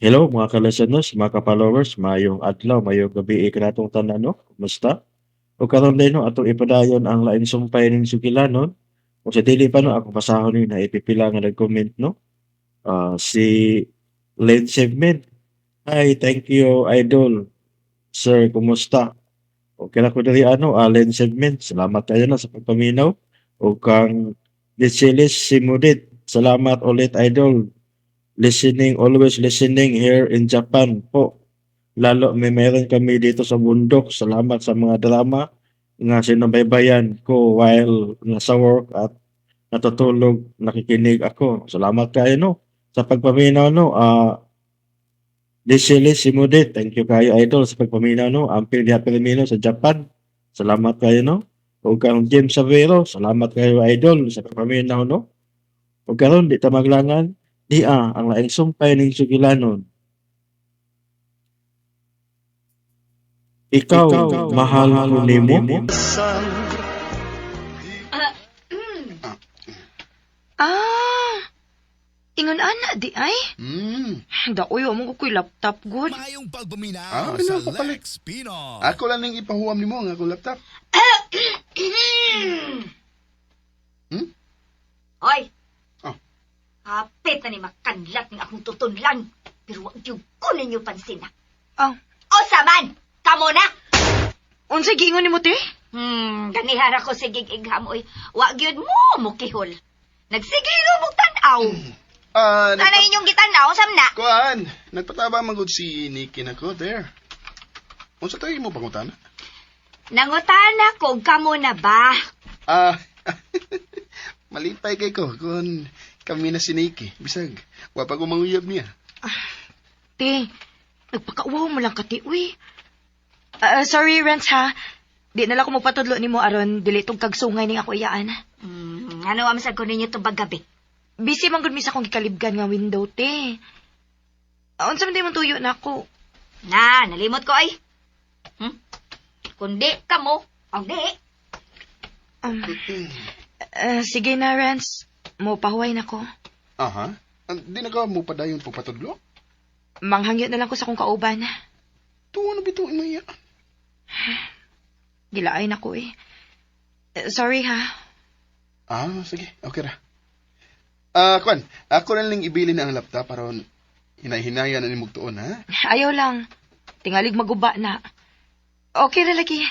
Hello mga ka-listeners, mga ka-followers, maayong adlaw, maayong gabi kanatong tanan, no? Kumusta? O karon din, no, atong ipadayon ang laing sumpay ning sugilanon. O sa dili pa, no, ako basahon ni na ipipila nga nag-comment, no. Si Len Segment. Hi, thank you, idol. Sir, kumusta? Okay ra ko diri ano, Len Segment. Salamat kayo na sa pagpaminaw. O kang Lichilis Simudit. Salamat ulit, idol. Listening, always listening here in Japan po. Lalo may meron kami dito sa bundok. Salamat sa mga drama nga sinubaybayan ko while nasa work at natutulog, nakikinig ako. Salamat kayo, no, sa pagpaminaw, no. Lichilis Simudit. Thank you kayo, idol, sa pagpaminaw, no. Ampil diha Pilipino sa Japan. Salamat kayo, no. Ug kang James Savero, salamat kayo, idol, sa pagpaminaw, no. Ug karon di ta maglangan, di ang laing sumpay ning sugilanon. Ikaw, mahal ko nimo. Ah, ingon ana di ay. Daoy mo ko koy laptop good. Maayong pagpaminaw Ah, sa ano, papalit. Lex Pino. Ako lang ning ipahuwam nimo ang akong laptop. Hmm? Hoy! Oh. Hapit na ni makanlat ng akong tutunlan. Pero wag yung kunin niyo pansin na. Ah, Osa man! Kamo na! unsay giingon nimo te? Ganihara ko sige igham oy. Wag yun mo mukihol. Nagsige mo tan-aw. Ah, Sana inyong gitanaw sam na. Kuan, nagpataba man gud si Nikki nako there. Unsa tayo mo pangutana? Nangutana ko kamo na ba? Ah, malipay kay ko kung kami na si Nikki. Bisag, wa pa ko manguyab niya. Te, nagpakauwaw mo lang ka te, uy. Ah, sorry Renz ha. Di na lang ko magpatudlo nimo aron dili tong kagsungay ning ako iyaan. Ano am sa ko ninyo tubag gabi? Busy man gud mi sa akong gikalibgan nga window te. Ah, unsa man di mo tuyo nako? Na, nalimot ko ay. Kundi kamo, ang di. Sige na Renz, mo pahuway na ko. Aha. Di na ka mo padayon pagpatudlo? Manghangyo na lang ko sa akong kauban. Tuwa na bitaw imo iya. Gilaay na ko eh. Sorry ha. Ah, sige. Okay ra. Ah, kuan, ako na lang ibilin ang laptop aron hinay-hinaya na nimog tuon, ha? Ayaw lang. Tingalig maguba na. Okay ra lagi.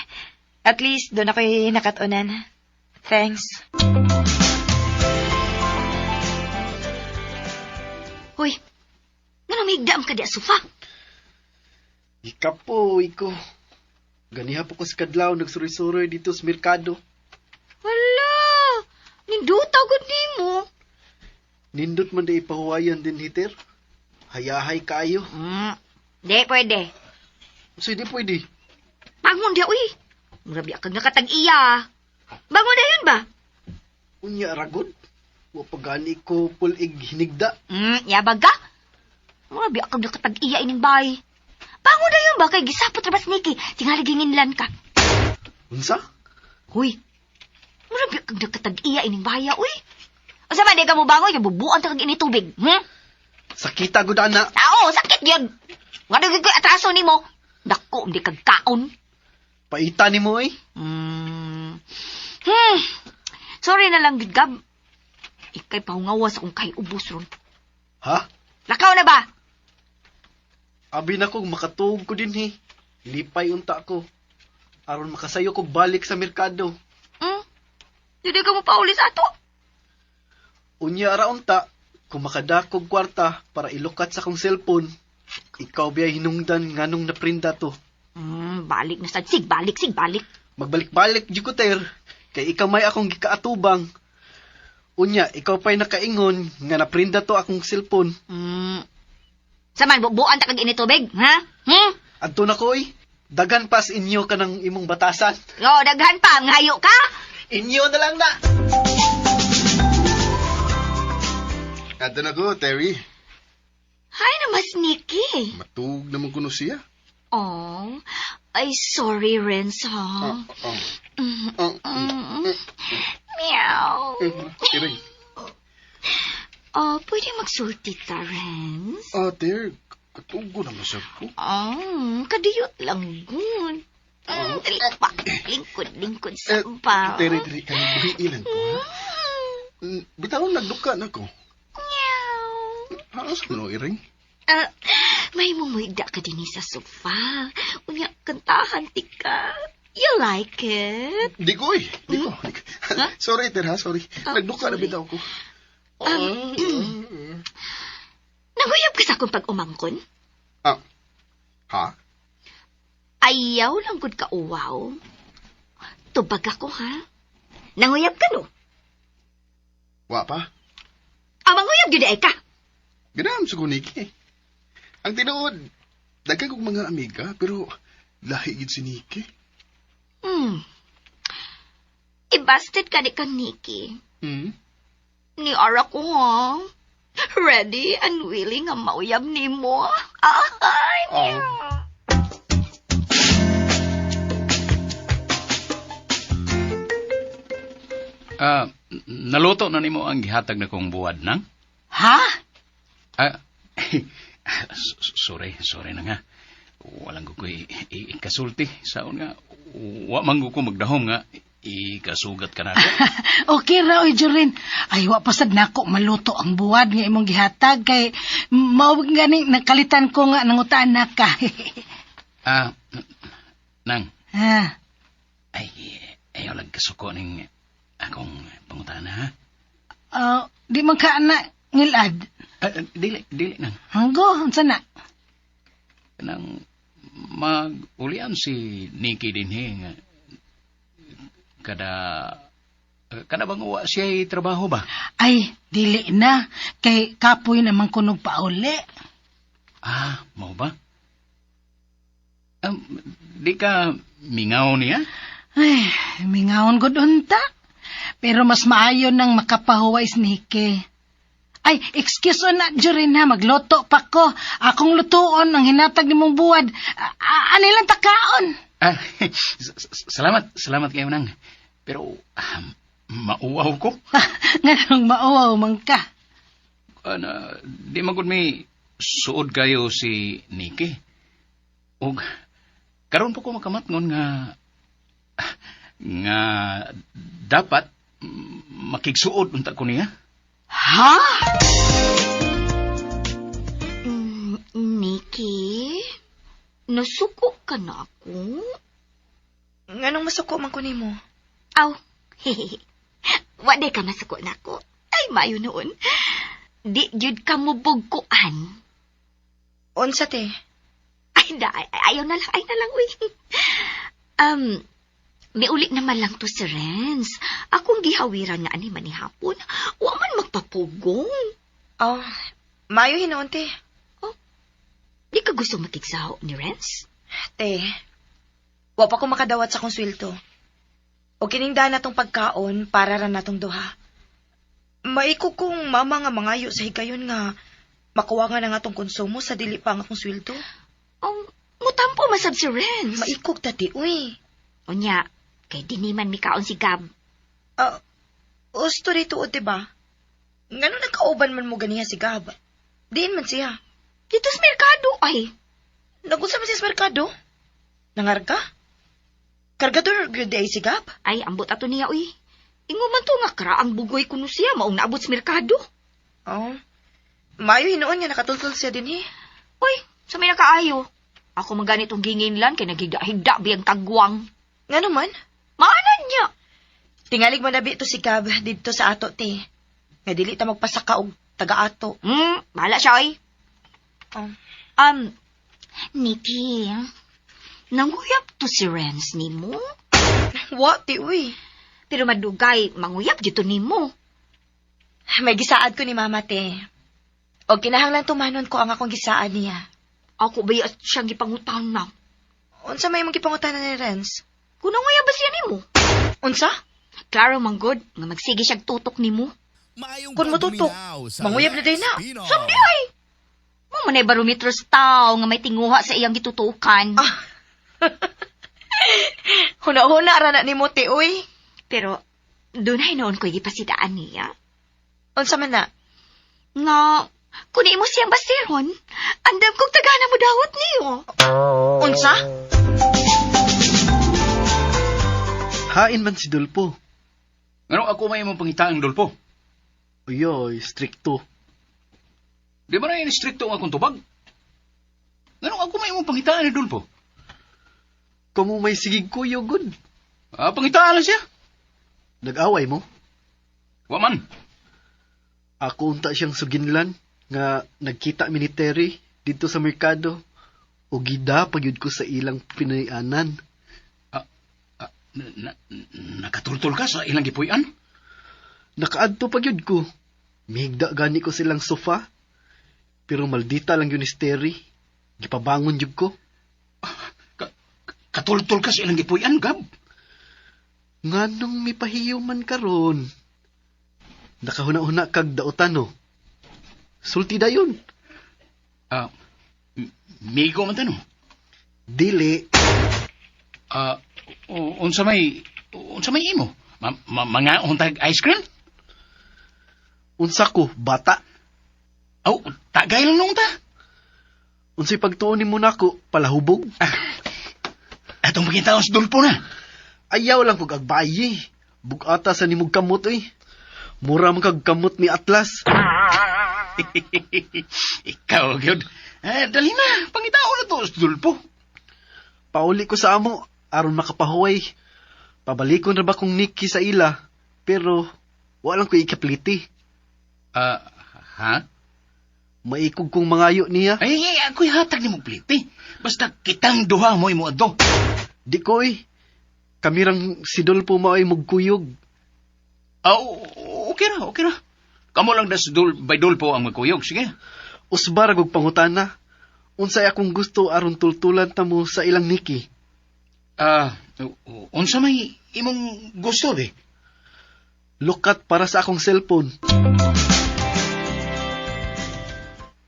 At least doon ako'y nakatunan. Thanks. Hoy, ngano migdam ka di sofa? Ikapoy ko. Ganiha po ko sa kadlaw, nagsuroy-suroy dito sa merkado. Wala, ninduta gud nimo. Nindot man di ipahuwayan din hiter. Hayahay kaayo. Di pwede. So, di pwede. Bangon dia uy. Mura biya kag nakatag-iya. Bangon na yun ba? Unya, ragod. Wa pa gani ko pulig hinigda. Yabag ka. Mura biya kag nakatag-iya ining bay. Bangon na yun ba kay gisapot ra ba si Nikki? Tingali ginginlan ka. Unsa? Huy. Mura biya kag nakatag-iya ining baya uy. Asa man di ka mo bangon, kay bubuan ta kag ini tubig. Sakita gud ana. Tao, sakit yun. Nga nagiging ko'y atraso nimo. Dako, hindi kag kaon. Paita nimo eh. Sorry na lang, gud, Gab. Ika'y pahungawas akong kay ubos ron. Ha? Lakaw na ba? Abi na kog makatuog ko din he. Lipay unta ko. Aron makasayo kog balik sa merkado. Hindi ka mo pauli sa ato. Unya ra unta, kung makadakog kwarta para ilukat sa akong cellphone, ikaw biyay hinungdan nganong naprinda to. Balik na sad. Sig, balik, sig, balik. Magbalik-balik jud ko ter, kay ikaw may akong gikaatubang. Unya, ikaw pa'y nakaingon nga naprinda to akong cellphone. Saman, bubuan ta kag ini tubig, ha? Adto na ko oy. Dagan pas inyo kanang imong batasan. Yo, daghan pa, ngayo ka. Inyo na lang na. Adto na ko, Terry. Hay na mas Nikki. Matug naman kuno siya. Oh, ay sorry, Renz, ha? Ah, ah. Ah, Meow. Iring. Oh, pwede magsulti ta, Renz? Ah, Ter, Katugo na masab ko. Ah, kadiyot lang gun. Dali pa. Lingkod, lingkod sa Eh, pa. Tere, diri ka buhiin lang ko, ha? Bitaw, nagduka na ko. Meow. Ha, sa mo iring? Ah, may mumuhigda ka din sa sofa. Unya, kantahan tika. You like it? Di ko, eh. Di ko. Di ko. Ha? Sorry, Ter, ha? Sorry. Ah, Nagduka na sorry. bitaw ko. Nanguyab ka sa akong pag-umangkon? Ah. Ha? Ayaw lang gud ka uwaw. Tubag ako, ha? Nanguyab ka, no? Wa pa? Ah, manguyab gyud ay ka. Ganaan sa Nikki. Ang tinuod, daghan kog mga amiga, pero lahi gid si Nikki. I-busted ka ni ka, Nikki. Hmm? Ni ara ko, ha? Ready and willing ang mauyab nimo. Ay, Oh. Ah, naluto na nimo ang gihatag na kong buwad nang? Ha? Ah, sorry, sorry na nga. Walang ko ikasulti. Saon nga, wa man ko magdahom nga, ikasugat ka na ako. Okay ra oy Jorin. Ay wa pasad nako maluto ang buwad nga imong gihatag kay mao gani nakalitan ko nga nangutaan na ka. Ah, nang, Ha. ay, ayaw lang kasuko ning akong pangutana, ha? Ah, di man ka na ngilad. Ah, dili, dili nang. Hanggo unsa na? Nang mag-ulian si Nikki dinhi nga kada kada bang uwa siya trabaho ba? Ay dili na kay kapoy naman kunog pauli. Ah, mau ba? Di ka mingaw niya? Ay, mingawon gud unta. Pero mas maayo nang makapahuway si Nikki. Ay, excuse na, Jorin ha, magluto pa ko. Akong lutuon ang hinatag nimong buwad. Ano lang takaon? Ah, salamat, salamat kayo nang. Pero mauaw ko. Nganong mauwaw man ka. Ana, di magud may suod kayo si Nikki. Og karon pa ko makamatngon nga nga dapat makigsuod unta ko niya. Ha? Nikki, nasuko ka na ako? Nganong masuko man ko nimo? Aw, wa day ka masuko na ako. Ay, mayo noon. Di jud ka mo bugkuan. Unsa te? Ay, da, ay, ayaw na lang, ay na lang, uy. Miuli naman lang to si Renz. Akong gihawiran nga ani man ni hapon. Wa man magpapugong. Oh, mayo hinuon te. Di ka gusto makigsaho ni Renz? Te, wa pa ko makadawat sa akong sweldo. O kiningda na tong pagkaon para ra natong duha. Maiko kong mama nga mangayo sa higayon nga makuha nga na nga tong konsumo sa dili pa ang akong sweldo. Mutampo masab si Renz. Maikog tati, uy. Unya, kay di man mikaon si Gab. Ah, usto rito o, diba? Ngano nagkauban man mo ganiya si Gab? Diin man siya. Dito sa merkado ay. Nagunsa man siya sa merkado? Nangarga? Kargador gyud ay si Gab? Ay, ambot ato niya, uy. Ingo man to nga karaang bugoy kuno siya maong naabot sa merkado. Oh. Mayo hinuon nga nakatultol siya dinhi. Uy, sa may nakaayo. Ako man ganitong ginginlan kay naghigda-higda biyang tagwang. Ngano man? Maanan niya. Tingalig man nabi to si Gab didto sa ato te. Nga dili ta magpasaka og taga-ato. Bahala siya, oy. Oh. Nikki, nanguyab to si Renz nimo. Wa ti uy. Pero madugay, manguyab dito nimo. May gisaad ko ni mama te. Og kinahanglan tumanon ko ang akong gisaad niya. Ako ba siyang gipangutan na? Unsa may imong gipangutanan ni Renz? Kung nanguyab ba siya nimo? Unsa? Klaro manggod, nga magsige siyang tutok nimo. Kung motutok, manguyab na day na. Sabdi ay! Mo man ay barometro sa tao nga may tinguha sa iyang gitutukan. Ah. Huna-huna ra na nimo te uy. Pero, dunay noon ko'y gipasidaan niya. Unsa man na? Nga, Kung imo siyang basiron, andam kong tagana mo dawat niyo. Unsa? Hain man si Dulpo. Ngano ako may imong pangitaang Dolpo? Uyoy, strikto. Di ba na stricto ang akong tubag? Ngano ako may imong pangitaan ni Dolpo? Kamo may sigig kuyo, good. Ah, pangitaan lang siya. Nag-away mo? Wa man. Ako unta siyang suginlan nga nagkita mi ni Terry dito sa merkado o gida pagyud ko sa ilang pinayanan. Ah, nakatultol ka sa ilang gipuy-an? Nakaadto pagyud ko. Mihigda gani ko silang sofa. Pero maldita lang yun ni Terry. Gipabangon jud ko. Katultol ka sa ilang gipuy-an, Gab. Nganong mipahiyo man karon? Nakahuna-huna kag daotan no. Sulti dayon. Ah, migo man tanong. Dili. Ah, unsa may imo? Mga untag ice cream? Unsa ko bata. Aw, tagay lang nung ta. Unsay pagtuon nimo nako palahubog? Atong pagkitaon sa Dolpo na. Ayaw lang kog agbayi. Bugata sa nimog kamot oy. Mura man kag kamot ni Atlas. Ikaw, gyud. Eh, dali na, pangitaon na to sa Dolpo. Pauli ko sa amo aron makapahuway. Pabalikon ra ba kong Nikki sa ila? Pero wa lang ko ikapliti. Ah, ha? Maikog kong mangayo niya. Ay, ay, ako'y hatag ni mo plite. Basta kitang duha mo imo adto. Di ko oy. Kami rang si Dolpo maoy mugkuyog. Aw, okay ra, okay ra. Kamo lang das dul by Dolpo ang magkuyog, sige. Usbar og pangutana. Unsay akong gusto aron tultulan ta mo sa ilang Nikki. Ah, unsa may imong gusto be? Lukat para sa akong cellphone.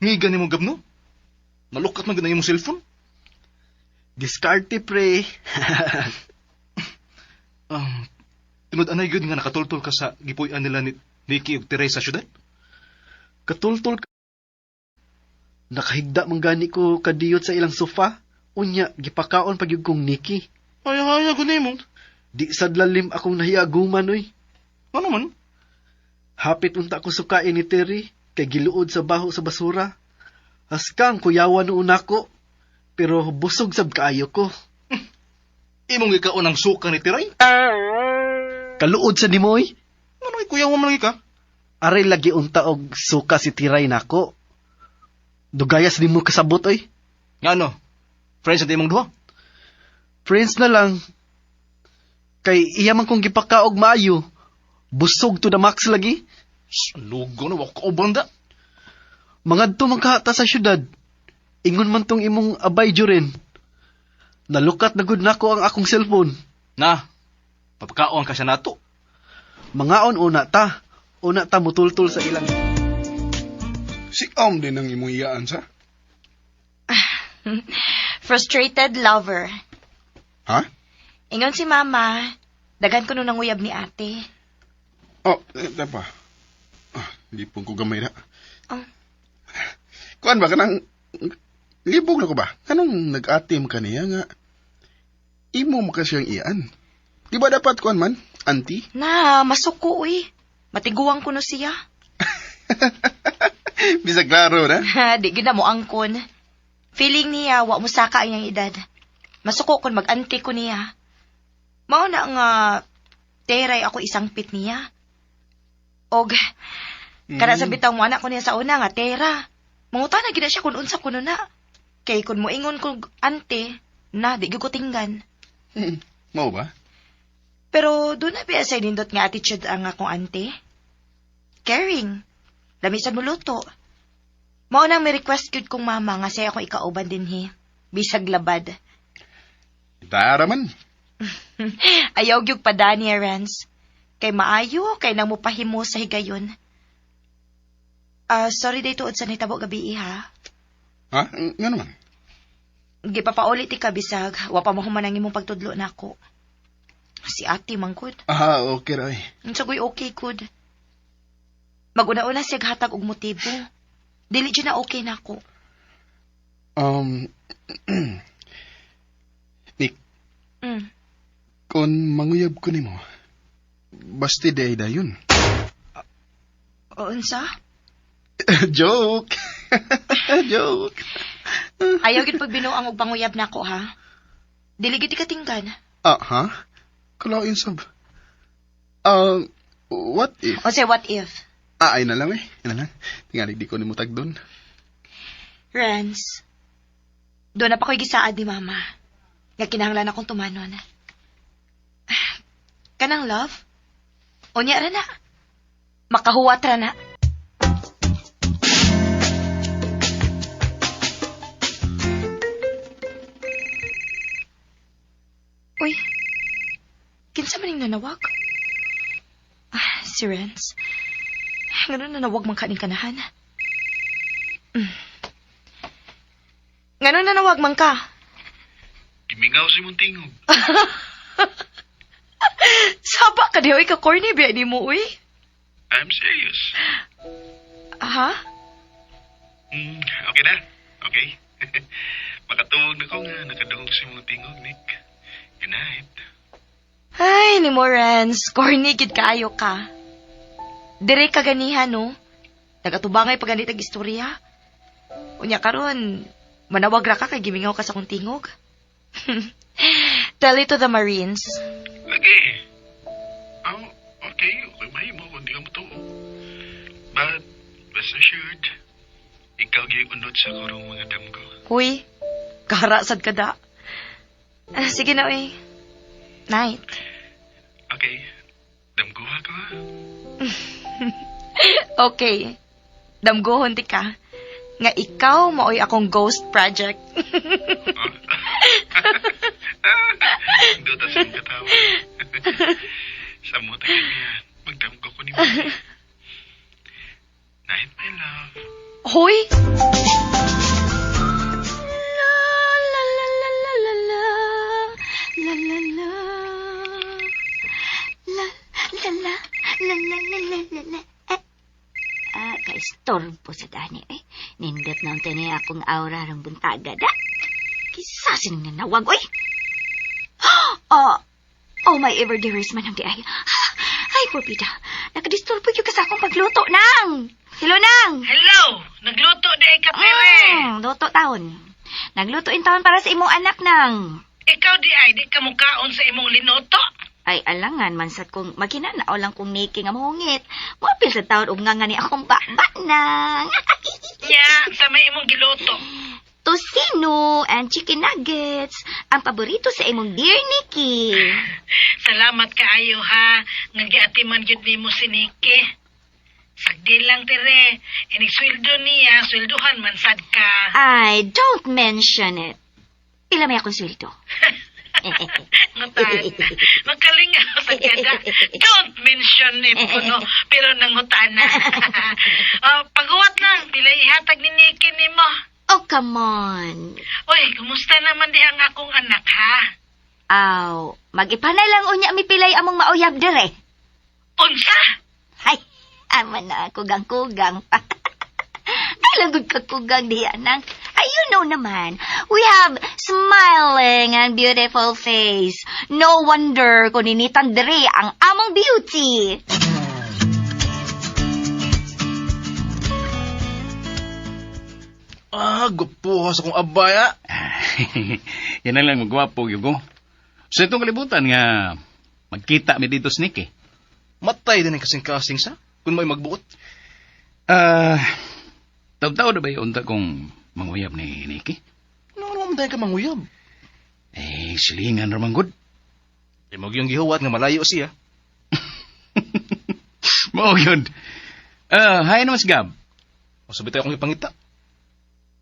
Ngiga ni mo gabno? Nalukat man gud na imong cellphone. Diskarte pre. Tinud anay gud nga nakatultol ka sa gipuy-an nila ni Nikki ug Teresa syudad. Katultol ka. Nakahigda man gani ko kadiyot sa ilang sofa. Unya, gipakaon pag kong Nikki. Ay ay gud nimo. Di sad lalim akong nahiaguman oy. Ano man? Hapit unta ko sukain ni Terry kay giluod sa baho sa basura. Haskang kuyawan noon nako, pero busog sab kaayo ko. Imong gikaon ang suka ni Tiray? Kaluod sa nimoy, Ano ay kuyawan man lagi ka? aray lagi unta og suka si Tiray nako. Dugayas nimo kasabot oy. Ngano? Friends sa imong duha? Friends na lang. Kay iya man kong gipakaog maayo. Busog to the max lagi. Lugo na wa ko banda. Mangadto man ka ta sa syudad. Ingon man tong imong abay jurin. Nalukat na gud nako ang akong cellphone. Na, papakaon ka siya nato. Mangaon una ta. Una ta mutultul sa ilang. Si Om din ang imong iyaan sa? Frustrated lover. Ha? Ingon si mama, daghan ko nung nanguyab ni ate. Oh, pa. Ah, lipong ko gamay na. Oh. Kuan ba kanang libog na ko ba? Kanong nag-atim ka niya nga imo mo kasi ang iyaan. Di ba dapat kuan man, auntie? Na, masuko uy. Matiguang ko no siya. Bisag klaro na. Di gid na mo angkon. Feeling niya, wa mo saka ang iyang edad. Masuko kon mag-auntie ko niya. Mao na nga, teray ako isang pit niya. Og, kada sa bitaw mo anak ko niya sa una nga, tera. Mangutana gid na siya kung unsa kuno na. Kay kun moingon kog ante, na di gyud ko tinggan. Mao ba? Pero doon na biya sa nindot nga attitude ang akong ante. Caring. Lamisan mo luto. Mao nang may request gyud kong mama nga siya akong ikauban dinhi. Bisag labad. Tara man. Ayaw gyud pa Dani Rans. Kay maayo kay nang mupahimo sa higayon. Ah, sorry day tuod sa nitabo gabi ha. Ha? Nga naman? Gipapaulit ti ka bisag, wa pa mahuman ang imong pagtudlo nako. Si ate manggod. Ah, okay ra. Unsa ko'y okay good. Maguna-una siya hatag og motibo. Dili jud na okay na ako. Nick, kung manguyab ko nimo, basti di ay dayon. O, unsa? Joke. Joke. Ayaw gid pagbinuang og panguyab nako ha. Dili gid katinggan. Ah, ha? Kalain sab. What if? O say what if? Ah, ay na lang eh. Ay na lang. Tingali di ko ni mutag doon. Renz, doon na pa ko'y gisaad ni Mama. Nga kinahanglan akong tumanon. Ah, kanang love? Unya ra na. Makahuwat ra na. Uy, kinsa man ning nanawag? Ah, si Renz. Ngano nanawag man ka ning kanahan? Ngano nanawag man ka? Gimingaw si Muntingog. Saba ka di, oy, ka corny biya ni mo, uy. I'm serious. Ha? Okay na. Okay. Makatuwag na ko nga nakadungog si Muntingog, Nick. Good night. Ay, ni mo, Renz. Corny, gid kaayo ka. Dire ka ganiha, no? Nagatubangay pa ganit ang istorya. Unya karon, manawag ra ka kay gimingaw ka sa kong tingog. Tell it to the Marines. Lagi. Oh, okay. Okay, mahimo kung di ka matuo. But, rest assured, ikaw gyud unod sa karong mga damgo. Huy, kahara sad ka da. Ah, sige na, uy. Night. Okay. Damguha ko, ha? Okay. Damgohon ti ka. Nga ikaw maoy akong ghost project. Duda sa imong katawa. Sa mo tayo niya, magdamgo ko ni mo. Night, my love. Hoy! La la la la la la la la la la La, la, la, la, la, la, la, la, la. Eh, ah, kaistorbo sa dani eh. Nindot na unta niya akong aura rong buntaga da. Kisa sining nanawag, oy. Oh, oh my ever dearest manang di ay. Ay, Porbida, nakadisturbo gyud ka sa akong pagluto, nang. Hello, nang. Hello! Nagluto di ka, Tere. Luto taon. Nagluto in taon para sa imong anak, nang. Ikaw di ay, di ka mukaon sa imong linuto. Ay, alangan man sad kung maginanao lang kong Nikki nga mohungit. Moapil sa taon og nga nga ni akong baba nang. Nya, sa may imong giluto. Tocino and chicken nuggets. Ang paborito sa imong dear Nikki. Salamat kaayo ha, nga giatiman gyud nimo si Nikki. Sagdi lang, Tere. Inig sweldo niya, sweldohan man sad ka. Ay, don't mention it. Pila may akong sweldo? Ngutan. Makalingaw sa kada. Don't mention it kuno, pero nangutana. Oh, paguwat lang, pila ihatag ni Nikki nimo. Oh, come on. Uy, kumusta naman dihang akong anak ha? Aw, mag-ipanay lang unya mi pilay among mauyab dire. Unsa? Ay, ama na, kugang-kugang pa. Ay, lagod ka kugang diya nang. Ay, you know naman, we have smiling and beautiful face. No wonder kung ninitan dire ang among beauty. Ah, gwapo sa akong abaya. Yan na lang magwapo, Yugo. Sa itong kalibutan nga, magkita mi dito sa Nick eh. Matay din ang kasing-kasing sa kung may magbuot. Ah, taw-taw na ba yung unta kong manguyab ni Nicky? Ano naman tayo ka manguyab? Eh, silingan ramang good. Di mo yung gihuwat nga malayo siya. Mao yun. Ah, hi naman si Gab. O sabi tayo akong ipangita.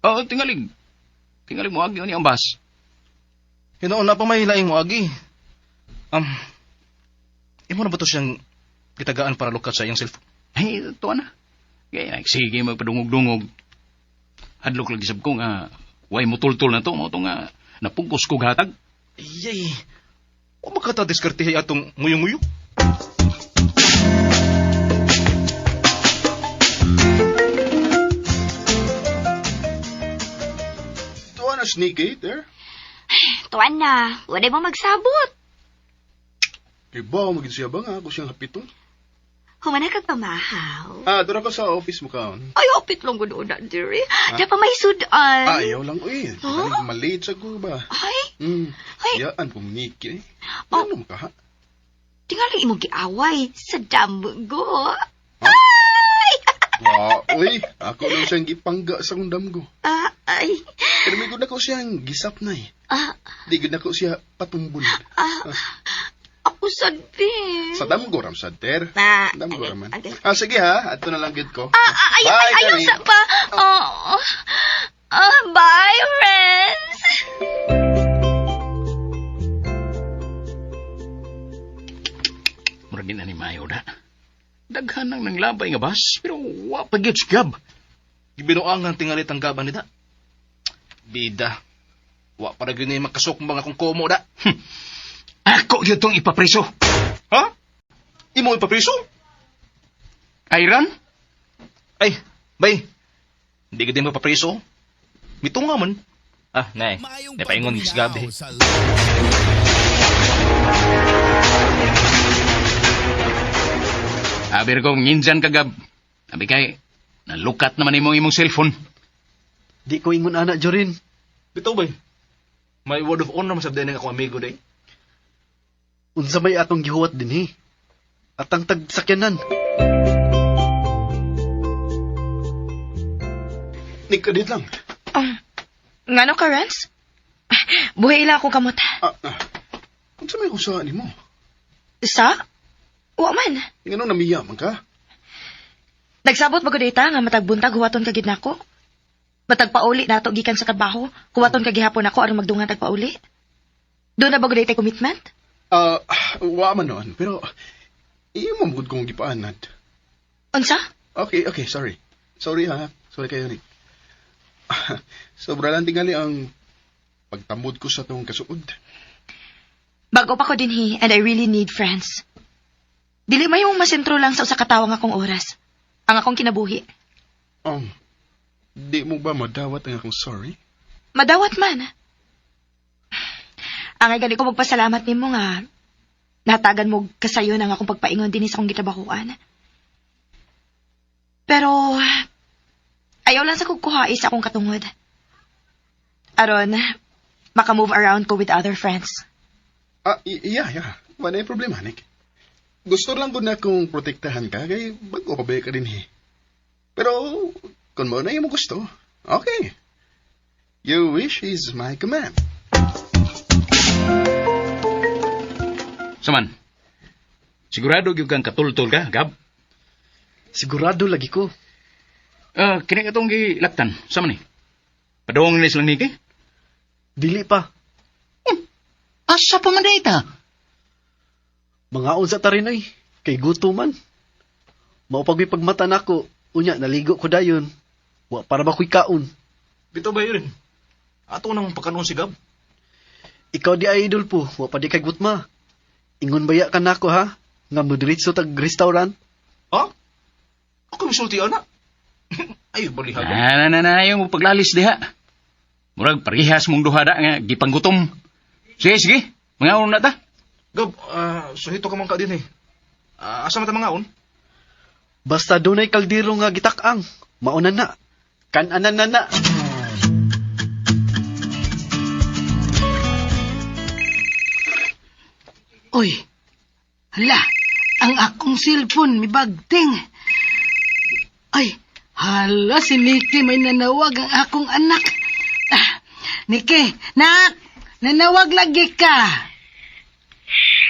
Oh, tingalig. Tingalig mo agi ni ang bus. Hinoon na pa may laing mo agi. Imo na ba to siyang gitagaan para lukat sa iyang cellphone? Ay, tuwa na. Kaya, sige, magpadungog-dungog. Hadlok lagi sab ko nga, way mo tultul na to, mo to nga, napugos ko hatag. Ayay. O makata diskarte atong nguyong-nguyo. si Nikki there? Tuan na, wala mo magsabot. Kay ba, magin siya ba nga ako siyang hapiton? Humana kag pamahaw. Ah, doon ako sa office mo kaon. Ay, hapit lang gud na diri. Dapat may sudan. Ah, ayaw lang, uy. Huh? Huh? Malate sa ko ba? Ay, Ay. Yaan kong Nikki eh. Oh. Ano mo ka, ha? Tingaling imong giaway sa damgo. Ha? Ay! Wa, uy. Ako lang siyang gipangga sa kong damgo. Ah, ay. Pero may gud ako siyang gisap na eh. Ah, Di gud ako siya patumbon. ah, ako sad, be. Sa damgo ram sad ter. Ah, Damgo agay, raman. agay. Ah, sige ha. Ato na lang gud ko. Ah, ah, ay, Bye, ay, ayaw Terry. sa pa. Oh. Ah, bye, friends. Murag din na ni Mayo da. Daghan nang nanglabay nga bus, pero wa pa gyud si Gab. Gibinuangan tingalit ang gaban nida. Bida. Wa para gyud ni makasukmbang akong komo da. Ako gyud tong ipapreso. Ha? Imo ipapriso? Ayran? Ay, bay. Hindi ka din mapapriso. Mitunga man. Ah, nay. Maayong Napaingon si Gabi. pagdumilao sa Aber ko nginjan ka Gab. Abi kay nalukat naman imong imong cellphone. Di ko ingon ana, Jorin. Bitaw bay. May word of honor masabday ng akong amigo day. Unsa may atong gihuwat dinhi? Atang tagsakyanan. Nick, kadit lang. Ngano ka, Renz? Buhi ila akong kamot. Ah, ah. Unsa may usahan nimo? Sa? Wa man. Ngano namiya man ka? Nagsabot ba gud ita nga matag buntag huwaton ka gid nako? Matag pauli nato gikan sa trabaho, huwaton ka gihapon ako aron magdungan tag pauli. Doon na ba gud ita commitment? Ah, wa man noon, pero imo mo gud kong gipaanad. Unsa? Okay, okay, sorry. Sorry ha. Sorry kayo, Nick. Sobra lang tingali ang pagtamod ko sa tong kasuod. Bago pa ko dinhi and I really need friends. Dili may masentro lang sa usa ka tawo nga akong oras. Ang akong kinabuhi. Di mo ba madawat ang akong sorry? Madawat man. Angay gani ko magpasalamat nimo nga natagan mo kasayon ang akong pagpaingon dinhi sa akong gitabahuan. Pero ayaw lang sa kugkuhai sa akong katungod. Aron, maka-move around ko with other friends. Ah, yeah, yeah. Wala yung problema, Nick. Gusto lang ko na kung protektahan ka, kay bago pa ba ka din eh. Pero, kung mo na yung gusto, okay. Your wish is my command. Saman. Sigurado gyud kang katultol ka, Gab. Sigurado lagi ko. Ah, kini katong gilaktan. Sama ni. Padung ni silang niki. Dili pa. Asa pa man ita? Mga unsa ta rin ay. Kay guto man. Mao pag pagmata nako, unya naligo ko dayon. Wa para ba ko'y kaon. Bitaw bay rin. Ato nang pagkanon si Gab. Ikaw di ay idol po, wa pa di kay gutma. Ingon baya ka nako ha? Nga modiretso tag restaurant. Ha? Ako misulti ana. Ay, balihag. Na na na na yung paglalis diha. Murag parehas mong duha da nga gipanggutom. Sige, sige. Mga na ta. Gab, ah, suhito ka man ka din eh. Ah, asa man ta mangaon? Basta dunay kaldero nga gitak-ang. Mauna na. Kananan na na. Uy, hala, ang akong cellphone may bagting. Ay, hala, si Nikki may nanawag ang akong anak. Ah, Nikki, nak, nanawag lagi ka.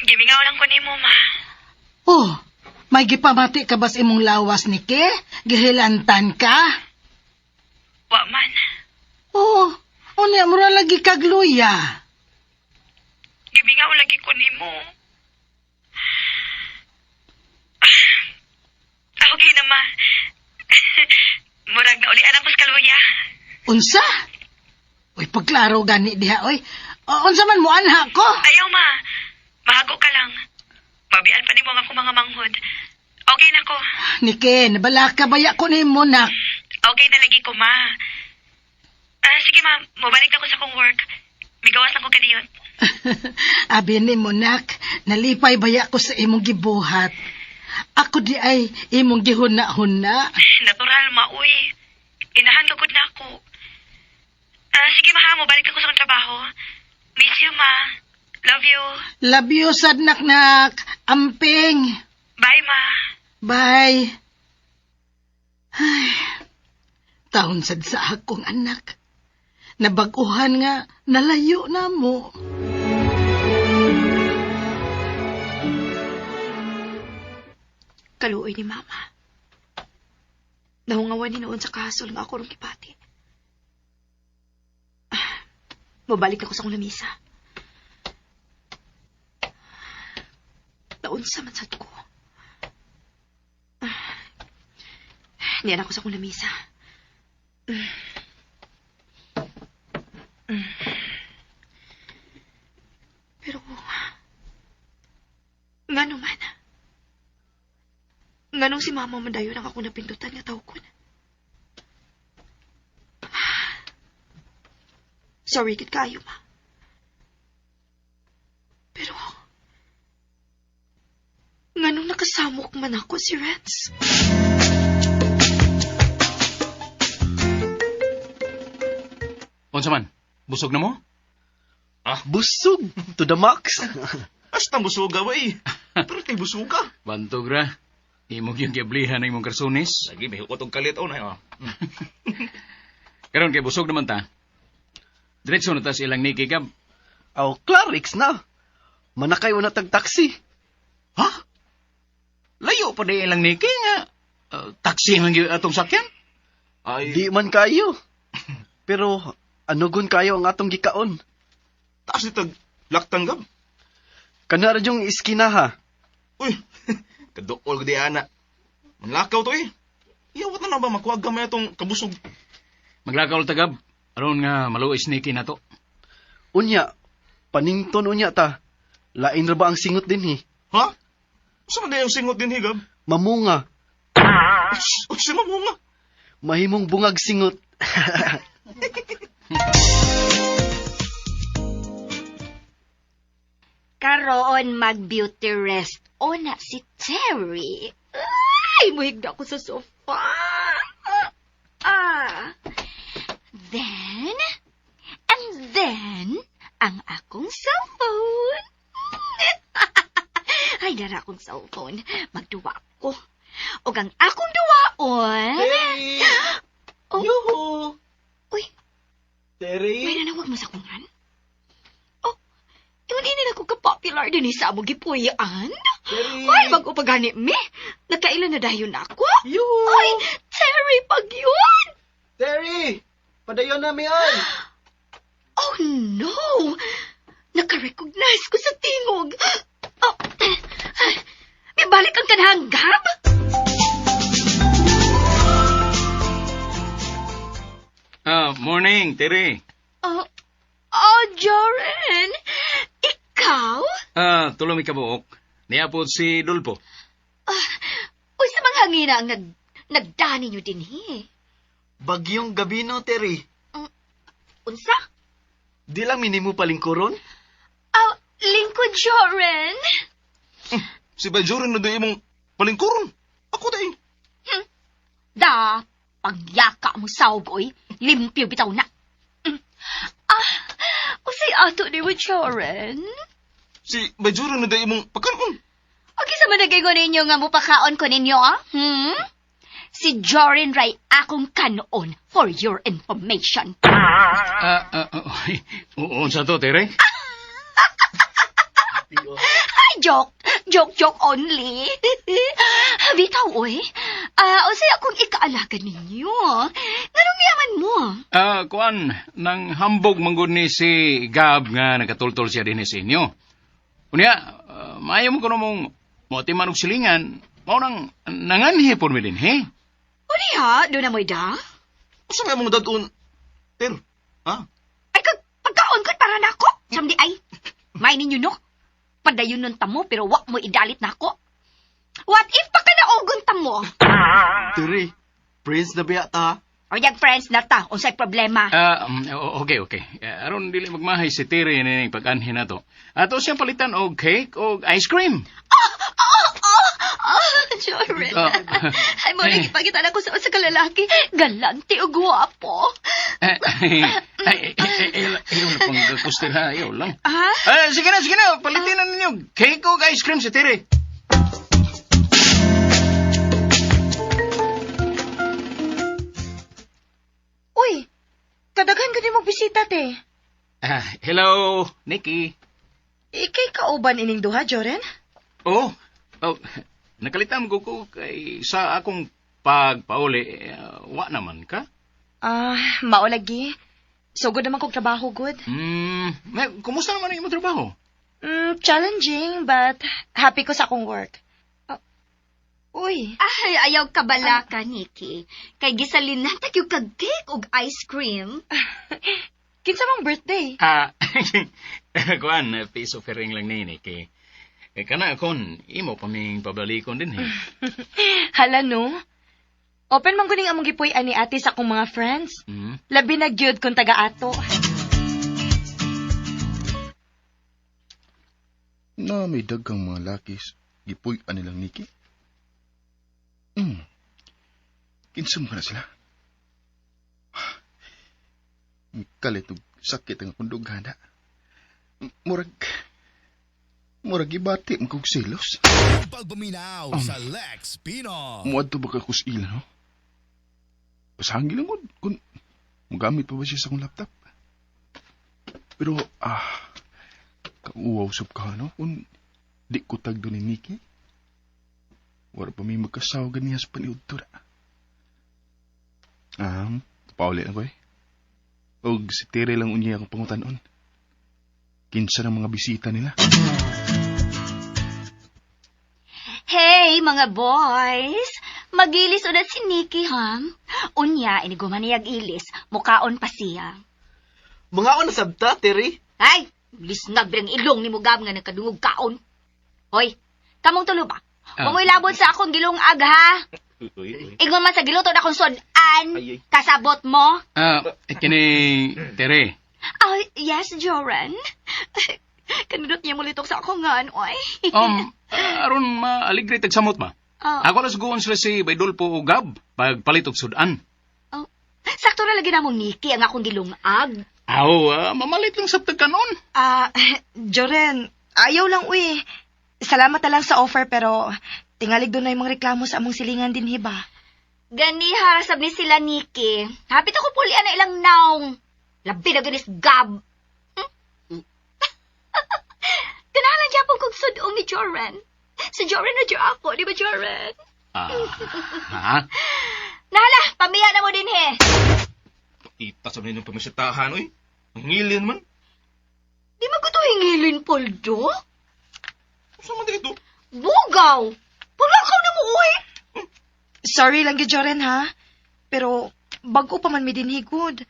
Gimingaw lang ko nimo, ma. Oh, may gipamati ka ba sa imong lawas, Nikki? Gihilantan ka? Wa man. Oh, unya, mura lagi kagluya. Gimingaw lagi ko nimo. Okay na, ma. Murag na ulian ako sa kaluya. Unsa? Uy, pagklaro gani diha, oy. O, unsa man mo anha ko? Ayaw, ma. Mahago ka lang. Mabian pa nimo ang akong mga manghod. Okay na ko. Niki, nabala ka baya ko nimo nak. Okay na lagi ko, ma. Ah, sige ma, mobalik ako sa akong work. Migawas lang ko kadiyon. Abi ni mo, nak, nalipay baya ko sa imong gibuhat. Ako di ay imong gihuna-huna. Natural, ma, uy. Inahan ka gud na ako. Ah, sige ma, ha, mobalik ako sa akong trabaho. Miss you, ma. Love you. Love you, sad nak-nak. Amping. Bye, ma. Bye. Ay, taon sad sa akong anak. Nabaguhan nga, nalayo na mo. Kaluoy ni mama. Nahungawan ni noon sa kasol nga ako rong gipati. Ah, mobalik ako sa akong lamisa. Naunsa man sad ko. Ah, niyan ako sa akong lamisa. Pero, ngano man, nganong si mama man dayon ang ako napindutan nga tawgon. Sorry gid kaayo, ma. Pero, nganong nakasamok man ako si Renz? Unsa man? Busog na mo? Busog to the max. Hasta busuga, wey. Pero tay busuga. Bantog ra. Imong yung giablihan ang imong karsunis. Lagi, may hukot og kalit, oh, na, oh. Karon kay busog naman ta. Diretso na ta sa ilang Nikki Gab. Aw, Clarix na. Manakay na tag taxi. Ha? Layo pa di ilang Nikki nga. Taxi man gyud atong sakyan. Ay, Di man kayo. Pero ano gun kayo ang atong gikaon? taas nito, laktang gab. Kanara yung iskina ha. Uy, kaduol ko di ana. Manlakaw to eh. Iyawat na lang ba makuha gamay atong kabusog. Maglakaw ta Gab. Aron nga maluoy si Nikki nato. Unya, panington unya ta. Lain ra ba ang singot din hi? Ha? Sa man yung singot din higab? Mamunga, Uy, si mamunga. mahimong bungag singot. Karoon mag-beauty rest. O na si Terry. Ay, muhigda ko sa sofa. Ah. Then, and then, ang akong cellphone. Ay, dara akong cellphone. Magduwa ko. Og ang akong duwaon. Terry! Oh. Yuhu! Uy, Terry! may nanawag mo sa kungan? Oh, yun ini na ko ka-popular din eh sa among gipuy-an. Terry! Ay, bago pa gani mi. Nakailan na dayon ako. Yuhu! Ay, Terry, pag yun! Terry! Padayon na mi ay! Oh, no! Naka-recognize ko sa tingog. Oh, ay, may balik ang kanahang gab? Ah, morning, Terry. Oh, oh, Joren! Ikaw? Ah, tulo mi kabuok. Niapod si Dulpo. Ah, uy, sa mga hangina ang nagdani nyo din eh. Bagyong gabi no, Terry. Unsa? Di lang minimo palingkuron? Oh, lingkod, Joren. Si Bajorin na doon imong palingkuron. Ako dahil. Da, pagyaka mo saog, oy. Limpyo bitaw na. Ah, usay ato ni mo, Joren. Si Bajorin na doon imong pagkanon. Okay sa managay ko ninyo nga mupakaon ko ninyo, ah? Hmm? Si Joren Ray akong kanoon for your information. Ah, ah, ah, uy, unsa to, Terry? Ay, joke. Joke, joke only. Bitaw, oy. Ah, usay akong ikaalaga ninyo. Nganong yaman mo? Ah, kuan, nang hambog manggod ni si Gab nga nakatultol siya din sa inyo. Unya, maayo mo kuno mong moati man og silingan, mao nang nanganhi pod mi dinhi. Uli ha, doon na mo'y da? Asa nga mong dadun? Ter, ha? Ay, kag, pagkaon ko't para nako. Samdi ay, may ninyo no. Padayon nun tamo, pero wak mo idalit nako. What if pakanaogon tamo? Terry, prince na biya ta? Or friends na ta, unsay problema. Ah, okay, okay. Aron dili magmahay si Terry ni pag-anhin na to. Ato siyang palitan og cake og ice cream. Oh, Joren. Ah. Ay, mo rin ipakita na ko sa usa ka lalaki. Galante o guwapo. Ay, ay, ay, ay, ay, ayaw na pang gakustin ha, ayaw lang. Ha? Ah, sige na, sige na, palitin na ninyo. Cake og ice cream si Terry. Uy, kadaghan gani mo bisita te. Ah, hello, Nikki. Ikay kauban ining duha, Joren? Oh, oh, nakalitam ko ko kay sa akong pagpauli, eh, wa naman ka. Ah, mao lagi. Sugod naman kog trabaho, good. Kumusta naman ang imong trabaho? Challenging, but happy ko sa akong work. Ah, uy, Ay, ayaw kabala ka, Nikki. Kay gisalinan tag yung kag cake og ice cream. Kinsa mang birthday? Ah, kuan, piece of herring lang ni Nikki. Eh, kana kon, imo pa ming pabalikon din eh. Hala no. Open man kuning among gipuy ani ate sa akong mga friends. Labi na gyud kung taga-ato. Na may daghang mga lakis, gipuy-an nilang Nikki. Kinsa man na sila? Kalit og sakit ang akong dughana. Murag gibati man kog selos. Pagpaminaw sa Lex Pino. Muadto ba ka kus ila, no? Pasanggi lang gud kung mogamit pa ba siya sa akong laptop. Pero, kauwaw sab ka, no? Kung di ko tagdo ni Nikki. Wala pa may magkasawa ganiya sa paniudto na. Pauli na ko eh. Og si Tere lang unya akong pangutanon. Kinsa ng mga bisita nila. Hey, mga boys! Magilis ulit si Nikki, ha? Unya, iniguman niyag ilis, mukaon pa siya. Mga na sabta, Terry. Ay, lisnag birang ilong ni Mugab nga nagkadungog kaon. Hoy, kamong tulo ba? Ah. Huwag mo'y labot sa akong gilong aga, ha? Ingon man sa giluto na akong sudan. Kasabot mo. Ah, kini Tere. Oh, yes, Joran. Kanindot niya mulitok sa akong ngan, oy. Aron maaligre tag samot ba? Oh. Ako na suguon sila si Baydulpo o Gab pagpalit og sudan. Oh. Sakto na lagi na mong Nikki ang akong gilungag. Aw, mamalit lang sa tagkanon. Ah, Joren, ayaw lang uy. Salamat na lang sa offer pero tingalig doon na yung mga reklamo sa among silingan din hiba. Ganiha, sab ni sila Nikki. Hapit ako pulian na ilang naong. Labi na ganis gab. Ganahan gyapon kog sudong ni Joran. Si Joran na dyan ako, di ba Joran? Ah, ha? Nahala, pamiya na mo din he. Ita sa ninyong pamisitahan, oy. Ang ngilin man. Di man ko to hingilin, Poldo. Saan man dito? Bugaw! Pulakaw na mo, uy! Sorry lang gyud Joren ha. Pero bago pa man mi dinhi gud.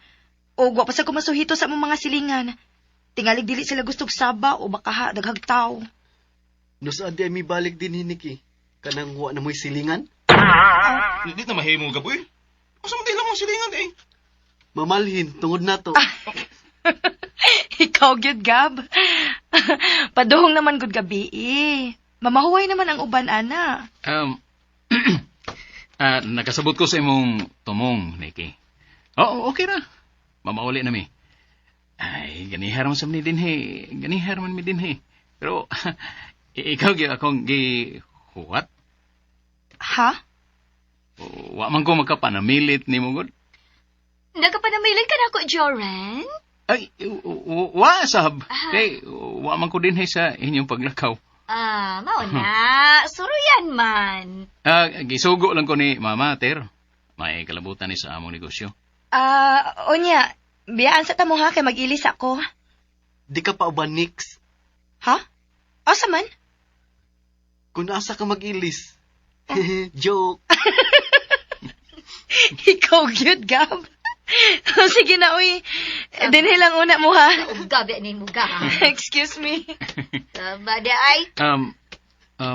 O wa pa sa kumasuhito sa among mga silingan. Tingalig dili sila gustog saba o baka ha daghag taw. No saan di ay mi balik din ni Nikki? Kanang wa na mo'y silingan? Hindi na mahimo gaboy. Asa man dila mong silingan eh. Mamalhin, tungod na to. Ikaw gyud Gab. Paduhong naman gud gabi eh. Mamahuway naman ang uban ana. Nakasabot ko sa imong tumong, Nikki. Oo, okay ra. Mamauli na mi. Ay, ganihar man sa ni dinhi. Ganihar man mi dinhi. Pero, ikaw gyud akong gihuwat. Ha? Wa man ko makapanamilit nimo gud. Nagkapanamilan ka na ako, Joran? Ay, wa sab. Kay wa man ko dinhi sa inyong paglakaw. Ah, mao na. Suruyan man. Ah, gisugo lang ko ni Mama Ter. May kalabutan ni sa among negosyo. Ah, unya, biyaan sa tamo ha kay mag-ilis ako. Di ka pa uban, Nix. Ha? Asa man? Kung asa ka mag-ilis. Joke. Ikaw gyud, Gab. Sige na, uy. Dinhi lang una mo ha. Gabi ni mo, ga. Excuse me. Bada ay.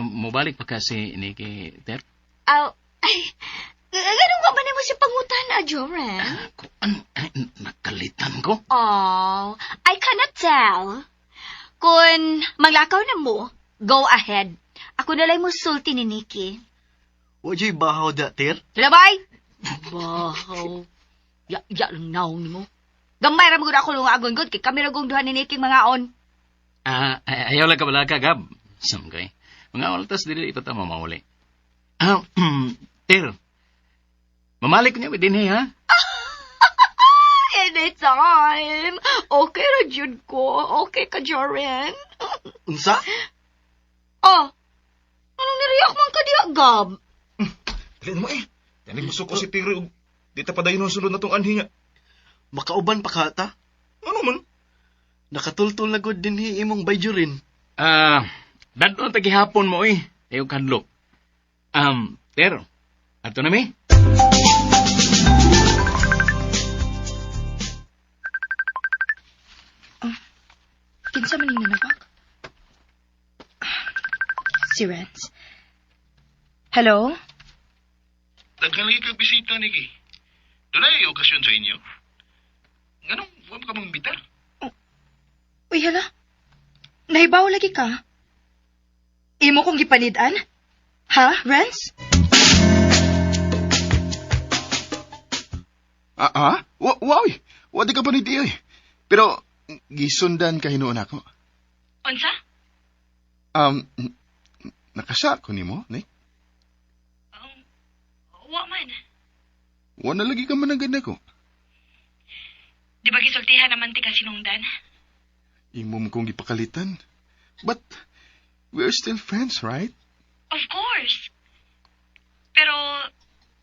Mobalik pa kasi ni Ter? Aw, ay. Ganun ka ba nimo siya pangutana, Joren? Kuan, ay, nakalitan ko. Oh, I cannot tell. Kung maglakaw na mo, go ahead. Ako na lang mo sulti ni Nikki. Wa jay bahaw da, Ter? Labay! Bahaw. Ya, ya lang naong nimo. Gamay ra mo gud ako lungagon gud kay kami ra gong duha ni Nikki mga on. Ah, ayaw lang ka bala ka, Gab. Samgay. Mga altas dili ipata mamauli. Ter. Mamalik niya din ha? Anytime. Okay ra jud ko. Okay ka, Joren. Unsa? Oh, anong niriyak man ka diha, Gab? Dali na mo eh. Tanig musuko si Terry og di ta padayon ang sulod na tong anhi nga. Makauban pa ka ta? Ano man? Nakatultol na gud dinhi imong bayjurin. Ah, dadon ta gihapon mo eh. Ayaw kadlok. Ter. Ato na mi. Kinsa man ning nanawag? Si Renz. Hello? Daghan lagi kag bisita, Nikki. Dunay okasyon sa inyo. Nganong wa man ka mangimbita? Uy, hala. Nahibaw lagi ka. Imo kong gipanidan? Ha, Renz? Ah, ah? Wa, wa, oy. Wa di ka pa ni oy. Pero, gisundan ka hinuon ako. Unsa? Um, nakasa ko nimo, Nick. Wa man. Wa na lagi ka managad nako. Di ba gisultihan naman ti ka sinungdan? Imo mo kong gipakalitan. But, we're still friends, right? Of course. Pero,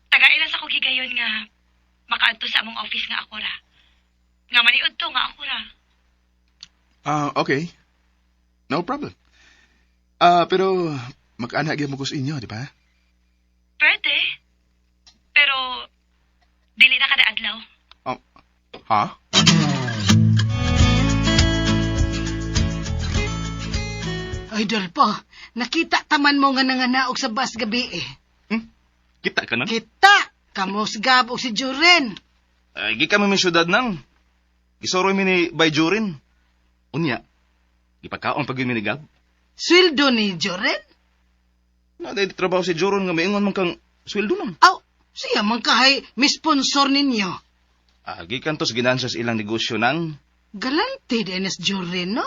tagailan sa ko gigayon nga makaadto sa among office nga ako ra. Nga maniud to nga ako ra. Ah, okay. No problem. Ah, pero mag-anak gyud mo ko sa inyo, di ba? Pwede. Pero, dili na kada adlaw. Oh, ha? Ay, Dolpo, nakita taman mo nga nanganaog sa bus gabi eh. Kita ka na? Kita! Kamos Gab o si Juren. Ay, gikan man mi syudad nang. Gisoroy mi ni Bayjurin. Unya, gipakaon pag yun mi ni Gab. Sweldo ni Juren? Na dahil trabaho si Joron nga maingon man kang sweldo nang. Aw, siya man kahay may sponsor ninyo. Ah, gikan to sa ginansya sa ilang negosyo nang. Galante din is Juren, no?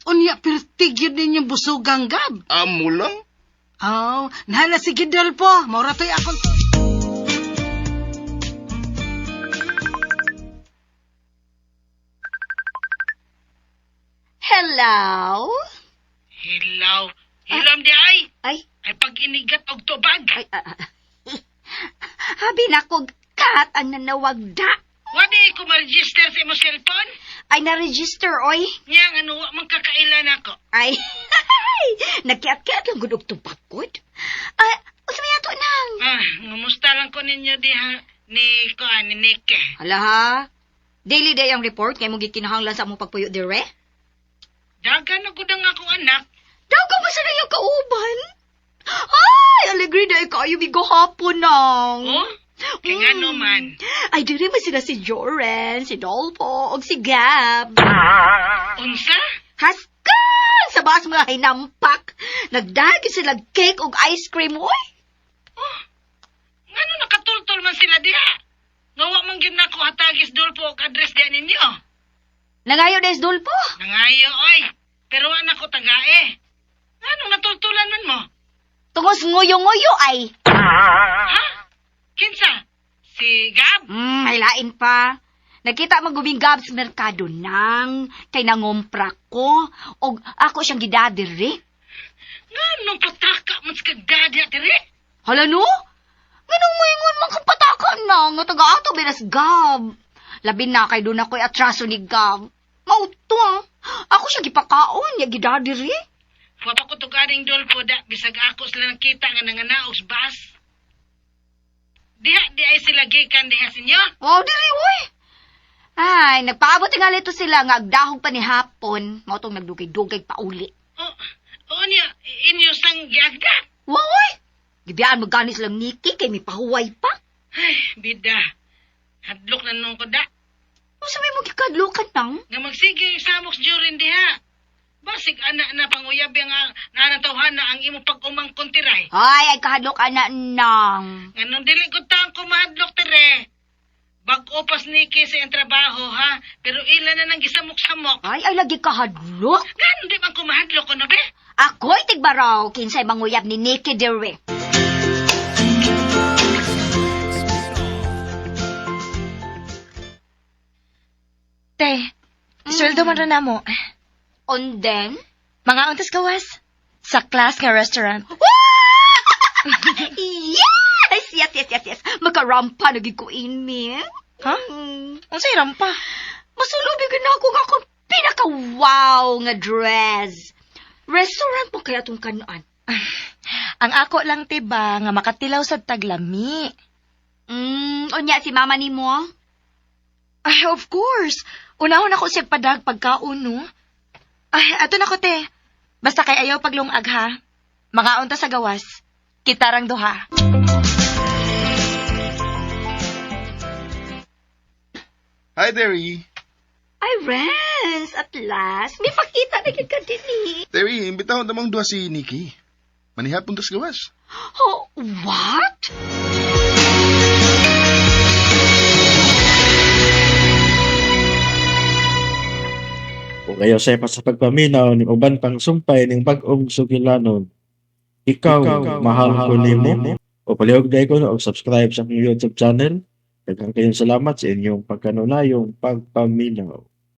Unya, pirtig yun ninyong busugang Gab. Amo lang. Aw, nahala si Dolpo. Maura to'y akong... Hello? Hilaw. Hilam di ay. Ay, Ay pag-inigat og tubag. ay, ah, ah. Habi na ko, kat ang nanawag da. Wadi ko ma-register sa imong cellphone. Ay, na-register, oy. Nya nga wa man kakailan ako. Ay, nagkiat-kiat lang gud og tubag gud. Ah, unsa may ato nang? Ah, ngumusta lang ko ninyo diha ni kuan ni Nick. Hala ha. Daily day ang report kay mong gikinahanglan sa among pagpuyo dire. Dagan na gud ang akong anak. Daw ka ba sa iyong kauban? Ay, alegre day kaayo bigo hapon nang. Oh? Kay ngano man. Ay, dire man sila si Joren, si Dolpo, og si Gab. Unsa? Haskan! Sa bas mga hinampak. Nagdagi sila cake og ice cream, oy. Oh, ngano nakatultol man sila diha? Nga wa man gyud nako hatagis Dolpo og address diha ninyo. Nangayo des Dolpo. Nangayo oy. Pero wa nako tagae. Nganong natultulan man mo? Tungos nguyo-nguyo ay. Ha? Kinsa? Si Gab? May lain pa. Nakita man gubing Gab sa merkado nang kay nangompra ko og ako siyang gidadiri. Nganong pataka man sa kagadi dire? Hala no? Nganong moingon man kang pataka na nga taga ato biras Gab. Labi na kay doon ako'y atraso ni Gab. Mauto ah. Ako siya gipakaon, ya gidadiri. Wa pa ko tugaring Dolpo da bisag ako sila nakita nga nanganaog sa bus. Diha di ay sila gikan diha sinyo. Wow, diri uy. Ay, nagpaabot nga lito sila nga agdahog pa ni hapon. Mao tong nagdugay-dugay pauli. Oh, oh niya inyo sang giagda. Wow, uy. Gibiyaan mo gani silang Nikki kay may pahuway pa. Ay, bida. Hadlok na nung ko da. Unsa may mo gikadlukan nang? Nga magsige samok jurin diha. Basig ana na panguyab nga naanatawhan na ang imong pag-umangkon tiray. Ay, ay kahadlok ana nang. Nganong dili ko taong kumahadlok tire. Bag-o pas niki sa iyang trabaho ha, pero ila na nang gisamok-samok. Ay, ay lagi kahadlok. Ganun di man kumahadlok ko no be? Ako'y tigbaraw kinsay manguyab ni Nikki diri. Te, sweldo man ra namo. On then? Mga untas gawas. Sa class nga restaurant. Yes! Yes. Makarampa na gid ko inmi. Ha? Unsay rampa? Masulubi gid na ako nga akong pinaka-wow nga dress. Restaurant po kaya tong kanaan. Ang ako lang te ba nga makatilaw sa taglami. Unya si mama nimo? Ay, of course. Unahon ako siya padag pagkaon, no? Ay, ato na ko, te. Basta kay ayaw paglungag, ha? Mga unta sa gawas. Kitarang duha. Hi, Terry. Ay, Renz, at last, may pakita na gid ka dinhi. Terry, imbitahon namang duha si Nikki. Manihapon tas gawas. Oh, what? Ug ayaw say pa sa pagpaminaw ning uban pang sumpay ning bag-ong sugilanon. Ikaw, mahal ko nimo. O palihog dahil ko no, og subscribe sa akong YouTube channel. Daghang kayong salamat sa inyong pagkanunayong pagpaminaw.